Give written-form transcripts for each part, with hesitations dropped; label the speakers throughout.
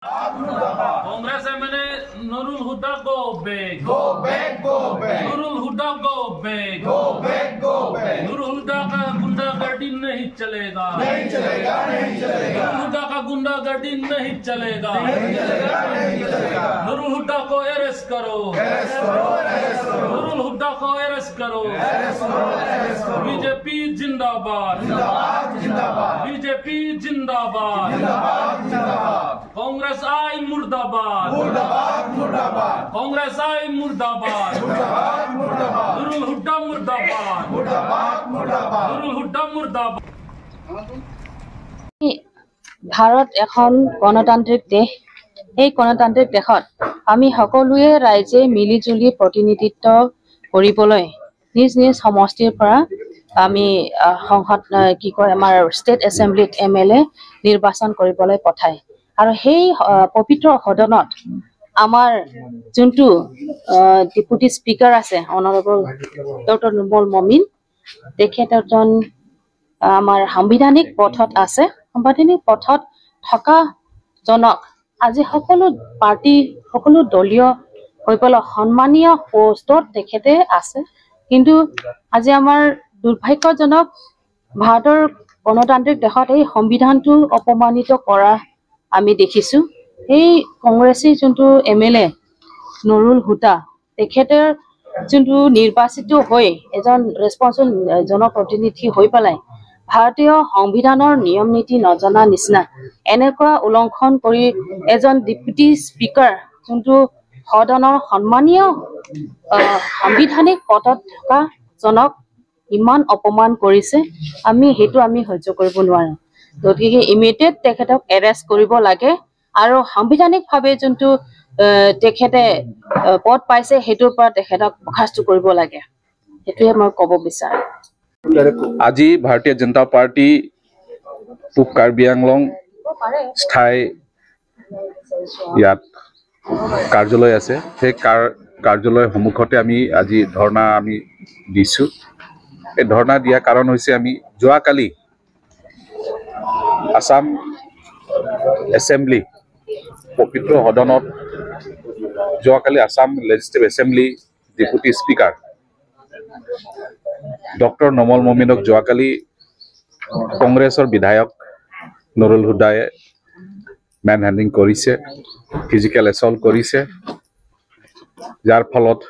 Speaker 1: Congress MLA Nurul Huda go back.
Speaker 2: Go back, go back.
Speaker 1: Nurul Huda go back.
Speaker 2: Go back, go back.
Speaker 1: Nurul Huda का गुंडागर्दी नहीं चलेगा,
Speaker 2: नहीं चलेगा, नहीं चलेगा।
Speaker 1: नुरुल हुदा का गुंडागर्दी नहीं चलेगा,
Speaker 2: नहीं चलेगा, नहीं चलेगा।
Speaker 1: नुरुल हुदा को अरेस्ट करो,
Speaker 2: अरेस्ट करो, अरेस्ट करो।
Speaker 1: नुरुल हुदा को अरेस्ट करो,
Speaker 2: अरेस्ट करो, अरेस्ट करो।
Speaker 1: बीजेपी जिंदाबाद,
Speaker 2: जिंदाबाद, जिंदाबाद।
Speaker 1: बीजेपी जिंदाबाद,
Speaker 2: जिंदाबाद, जिंदाबाद।
Speaker 1: कांग्रेस आई मुर्दाबाद,
Speaker 2: मुर्दाबाद, मुर्दाबाद।
Speaker 1: कांग्रेस आई मुर्दाबाद,
Speaker 2: मुर्दाबाद, मुर्दाबाद।
Speaker 1: नुरुल हुदा मुर्दाबाद,
Speaker 2: मुर्दाबाद, मुर्दाबाद।
Speaker 1: नुरुल हुदा मुर्दाबाद।
Speaker 3: ভাৰত এখন গণতান্ত্ৰিক দেশ। এই গণতান্ত্ৰিক দেশত আমি সকলোৱে ৰাইজে মিলিজুলি প্ৰতিনিধিত্ব কৰিবলৈ নিজ নিজ সমষ্টিৰ পৰা আমি সংসদ কি কয় আমাৰ ষ্টেট এছেম্বলিত এম এল এ নিৰ্বাচন কৰিবলৈ পঠায় আৰু সেই পবিত্ৰ সদনত আমাৰ যোনটো ডেপুটি স্পীকাৰ আছে অনাৰেবল ডক্টৰ নুমল মমিন, তেখেত এজন আমাৰ সাংবিধানিক পথত আছে। সাংবিধানিক পথত থকা জনক আজি সকলো পাৰ্টি সকলো দলীয় হৈ পেলাই সন্মানীয় পষ্টত তেখেতে আছে। কিন্তু আজি আমাৰ দুৰ্ভাগ্যজনক ভাৰতৰ গণতান্ত্ৰিক দেশত এই সংবিধানটো অপমানিত কৰা আমি দেখিছোঁ। এই কংগ্ৰেছী যোনটো এম এল এ নুৰুল হুদা, তেখেতে যোনটো নিৰ্বাচিত হৈ এজন ৰেচপনচিবল জনপ্ৰতিনিধি হৈ পেলাই ভাৰতীয় সংবিধানৰ নিয়ম নীতি নজনা নিচিনা এনেকুৱা উলংঘন কৰি এজন ডেপুটি স্পীকাৰ যোনটো সদনৰ সন্মানীয় সাংবিধানিক পদত থকা জনক ইমান অপমান কৰিছে, আমি সেইটো আমি সহ্য কৰিব নোৱাৰোঁ। গতিকে ইমিডিয়েট তেখেতক এৰেষ্ট কৰিব লাগে আৰু সাংবিধানিকভাৱে যোনটো তেখেতে পদ পাইছে সেইটোৰ পৰা তেখেতক বৰ্খাস্ত কৰিব লাগে। সেইটোৱে মই ক'ব বিচাৰোঁ।
Speaker 4: আজি ভাৰতীয় জনতা পাৰ্টি পূব কাৰ্বি আংলং স্থায়ী ইয়াত কাৰ্যালয় আছে, সেই কাৰ্যালয়ৰ সন্মুখতে আমি আজি ধৰ্ণা আমি দিছোঁ। এই ধৰ্ণা দিয়াৰ কাৰণ হৈছে আমি যোৱাকালি আছাম এছেম্বলি পবিত্ৰ সদনত যোৱাকালি Assam legislative assembly deputy speaker doctor Nomal মমিনক যোৱাকালি কংগ্ৰেছৰ বিধায়ক নুৰুল হুদাই মেন হেণ্ডিং কৰিছে, ফিজিকেল এছল্ট কৰিছে, যাৰ ফলত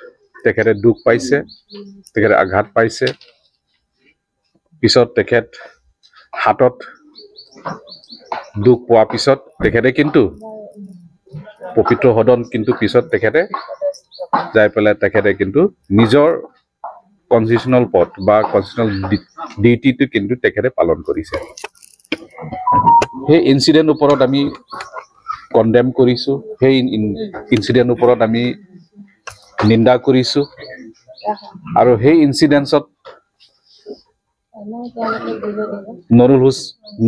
Speaker 4: তেখেতে দুখ পাইছে, তেখেতে আঘাত পাইছে। পিছত তেখেত হাতত দুখ পোৱাৰ পিছত তেখেতে কিন্তু পবিত্ৰ সদন কিন্তু পিছত তেখেতে যাই পেলাই তেখেতে কিন্তু নিজৰ কনষ্টিটিউচনেল পদ বা কনষ্টিটিউচনেল ডিউটিটো কিন্তু তেখেতে পালন কৰিছে। সেই ইনচিডেণ্ট ওপৰত আমি কণ্ডেম কৰিছোঁ, সেই ইনচিডেণ্ট ওপৰত আমি নিন্দা কৰিছোঁ আৰু সেই ইনচিডেণ্টছত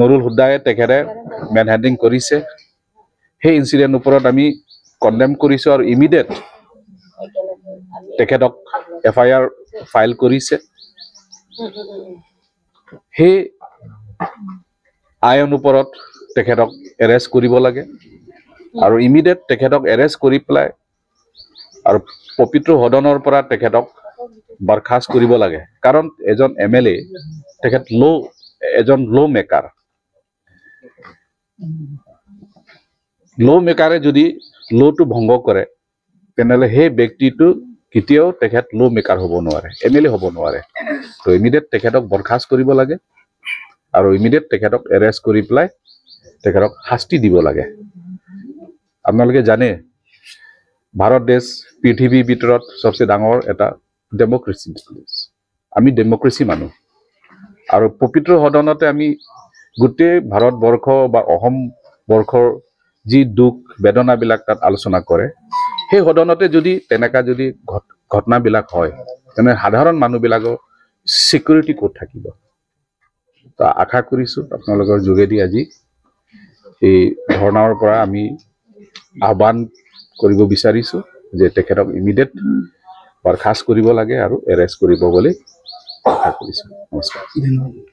Speaker 4: নুৰুল হুদায়ে তেখেতে মেন হেণ্ডিং কৰিছে। সেই ইনচিডেণ্ট ওপৰত আমি কণ্ডেম কৰিছোঁ আৰু ইমিডিয়েট তেখেতক এফ I R file কৰিছে। সেই আইন ওপৰত তেখেতক এৰেষ্ট কৰিব লাগে আৰু ইমিডিয়েট তেখেতক এৰেষ্ট কৰি পেলাই আৰু পবিত্ৰ সদনৰ পৰা তেখেতক বৰ্খাস্ত কৰিব লাগে। কাৰণ এজন এম এল এ তেখেত এজন ল' মেকাৰ, ল' মেকাৰে যদি ল'টো ভংগ কৰে তেনেহ'লে সেই ব্যক্তিটো কেতিয়াও তেখেত ল' মেকাৰ হ'ব নোৱাৰে, এম এল এ হ'ব নোৱাৰে। তো ইমিডিয়েট তেখেতক বৰ্খাস্ত কৰিব লাগে আৰু ইমিডিয়েট তেখেতক এৰেষ্ট কৰি পেলাই তেখেতক শাস্তি দিব লাগে। আপোনালোকে জানে ভাৰত দেশ পৃথিৱীৰ ভিতৰত চবচে ডাঙৰ এটা ডেম'ক্ৰেচি দেশ। আমি ডেম'ক্ৰেচি মানুহ আৰু পবিত্ৰ সদনতে আমি গোটেই ভাৰতবৰ্ষ বা অসম বৰ্ষৰ যি দুখ বেদনাবিলাক তাত আলোচনা কৰে। সেই সদনতে যদি তেনেকা যদি ঘটনাবিলাক হয় তেনে সাধাৰণ মানুহবিলাকৰ ছিকিউৰিটি ক'ত থাকিব? তো আশা কৰিছোঁ আপোনালোকৰ যোগেদি আজি এই ধৰ্ণাৰ পৰা আমি আহ্বান কৰিব বিচাৰিছোঁ যে তেখেতক ইমিডিয়েট বৰ্খাস্ত কৰিব লাগে আৰু এৰেষ্ট কৰিব বুলি আশা কৰিছোঁ। নমস্কাৰ।